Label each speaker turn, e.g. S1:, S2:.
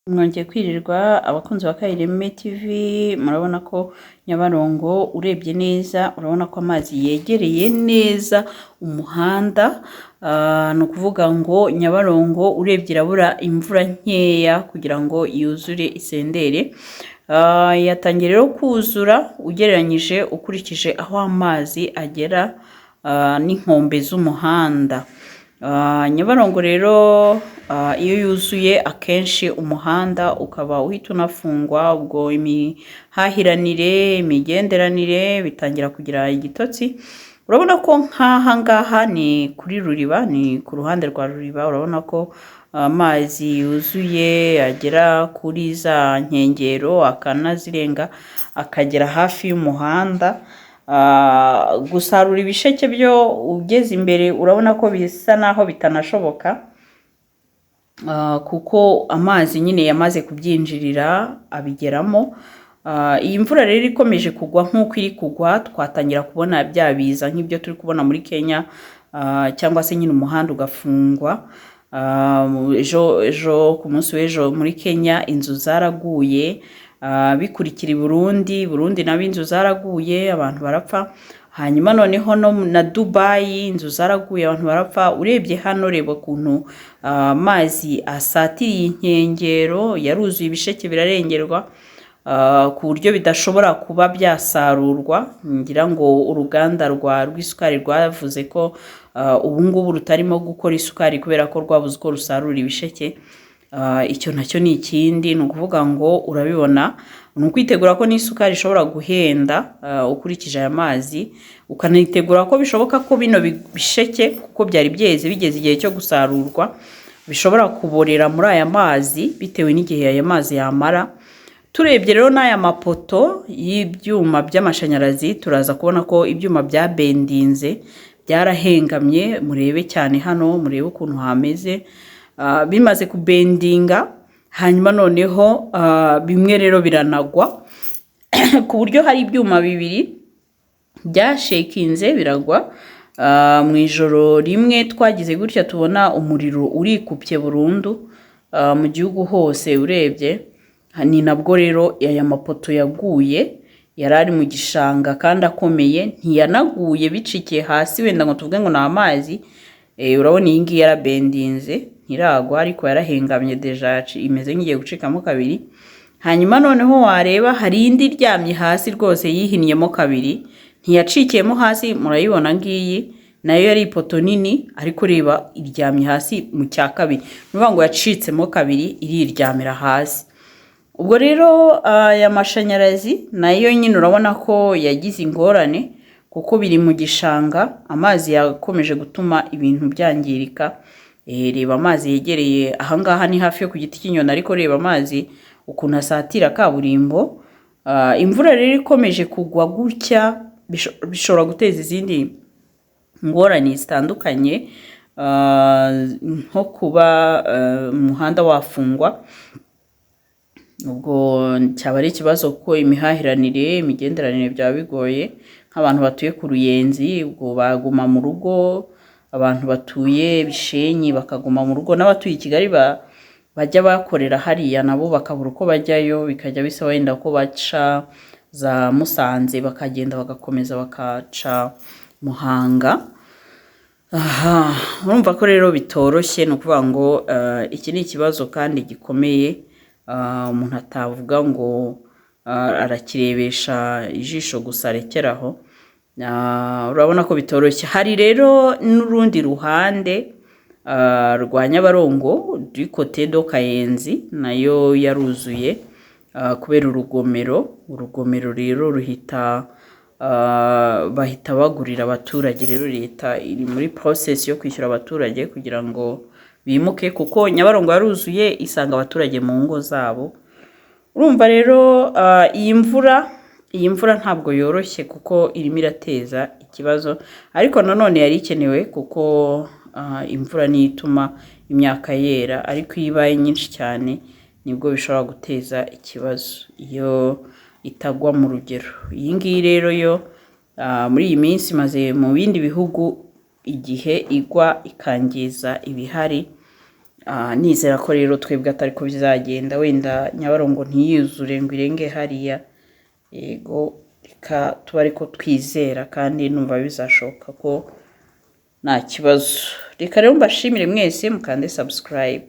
S1: Mwongeye kwirirwa abakunzi ba Kayireme TV, murabona ko Nyabarongo urebye neza urabona ko amazi yegereye neza umuhanda, ni ukuvuga ngo Nyabarongo urebye irabura imvura nkeya kugira ngo yuzure isendere. Yatangiye rero kuzura ugereranyije ukurikije aho amazi agera n'inkombe z'umuhanda. Nyabarongo rero iyo yuzuye akenshi umuhanda ukaba uhita unafungwa, ubwo imihahiranire, imigenderanire bitangira kugira igitotsi. Urabona ko nk'aha ngaha ni kuri Ruriba, ni ku ruhande rwa Ruriba, urabona ko amazi yuzuye agera kuri za nkengero akanazirenga akagera hafi y'umuhanda. Gusarura ibisheke byo ugeze imbere urabona ko bisa naho bitanashoboka, kuko amazi nyine yamaze kubyinjirira abigeramo. Iyi mvura rero ikomeje kugwa nk'uko iri kugwa, twatangira kubona bya biza nk'ibyo turi kubona muri Kenya, cyangwa se nyine umuhanda ugafungwa. Ejo ejo ku munsi w'ejo muri Kenya inzu zaraguye, bikurikira i Burundi, Burundi nabo inzu zaraguye abantu barapfa, hanyuma noneho no na Dubayi inzu zaraguye abantu barapfa. Urebye hano reba ukuntu amazi asatiriye inkengero, yaruzuye ibisheke birarengerwa, ku buryo bidashobora kuba byasarurwa. Ngira ngo uruganda rw'isukari rwavuze ko ubu ngubu rutarimo gukora isukari kubera ko rwabuze uko rusarura ibisheke. Icyo nacyo ni ikindi, ni ukuvuga ngo urabibona, ni ukwitegura ko n'isukari ishobora guhenda ukurikije aya mazi, ukanitegura ko bishoboka ko bino bisheke kuko byari byeze bigeze igihe cyo gusarurwa, bishobora kuborera muri aya mazi bitewe n'igihe aya mazi yamara. Turebye rero n'aya mapoto y'ibyuma by'amashanyarazi, turaza kubona ko ibyuma byabendinze, byarahengamye, murebe cyane hano, murebe ukuntu hameze. Bimaze kubendinga, hanyuma noneho bimwe rero biranagwa ku buryo hari ibyuma bibiri byashekinze biragwa. Mu ijoro rimwe twagize gutya tubona umuriro urikupye burundu mu gihugu hose urebye. Ni nabwo rero aya mapoto yaguye, yari ari mu gishanga kandi akomeye, ntiyanaguye bicikiye hasi wenda ngo tuvuge ngo ni amazi. Urabona iyi ngiyi yarabendinze ntiragwa ariko yarahengamye déjà, imeze nk'igiye gucikamo kabiri. Hanyuma noneho wareba hari indi iryamye hasi rwose yihinnyemo kabiri, ntiyacikiyemo hasi, murayibona ngiyi nayo yari ipoto nini, ariko reba iryamye hasi mu cya kabiri, ni ukuvuga ngo yacitsemo kabiri iriryamira hasi. Ubwo rero aya mashanyarazi nayo nyine urabona ko yagize ingorane kuko biri mu gishanga, amazi yakomeje gutuma ibintu byangirika. Reba amazi yegereye ahangaha ni hafi yo ku giti cy'inyoni, ariko reba amazi ukuntu asatira kaburimbo. Imvura rero ikomeje kugwa gutya bishobora guteza izindi ngorane zitandukanye, nko kuba umuhanda wafungwa. Ubwo cyaba ari ikibazo kuko imihahiranire, imigenderanire byaba bigoye, nk'abantu batuye ku Ruyenzi ubwo baguma mu rugo, abantu batuye Bishenyi bakaguma mu rugo, n'abatuye i Kigali bajya bakorera hariya nabo bakabura uko bajyayo, bikajya bisaba wenda ko baca za Musanze bakagenda bagakomeza bakaca Muhanga. Aha urumva ko rero bitoroshye, ni ukuvuga ngo iki ni ikibazo kandi gikomeye, umuntu atavuga ngo arakirebesha ijisho gusa arekere aho. Urabona ko bitoroshye. Hari rero n'urundi ruhande rwa Nyabarongo du côté de Kayenzi, nayo yaruzuye kubera urugomero. Urugomero rero ruhita bahita bagurira abaturage, rero leta iri muri process yo kwishyura abaturage kugira ngo bimuke, kuko Nyabarongo yaruzuye isanga abaturage mu ngo zabo. Urumva rero iyi mvura ntabwo yoroshye kuko irimo irateza ikibazo, ariko nanone yari ikenewe kuko imvura niyo ituma imyaka yera, ariko iyo ibaye nyinshi cyane nibwo bishobora guteza ikibazo iyo itagwa mu rugero. Iyi ngiyi rero yo muri iyi minsi imaze mu bindi bihugu igihe igwa ikangiza ibihari. Nizera ko rero twebwe atari ko bizagenda, wenda Nyabarongo ntiyuzure ngo irenge hariya. Yego, reka tuba ariko twizera, kandi numva bizashoboka ko nta kibazo. Reka rero mbashimire mwese, mukande subscribe.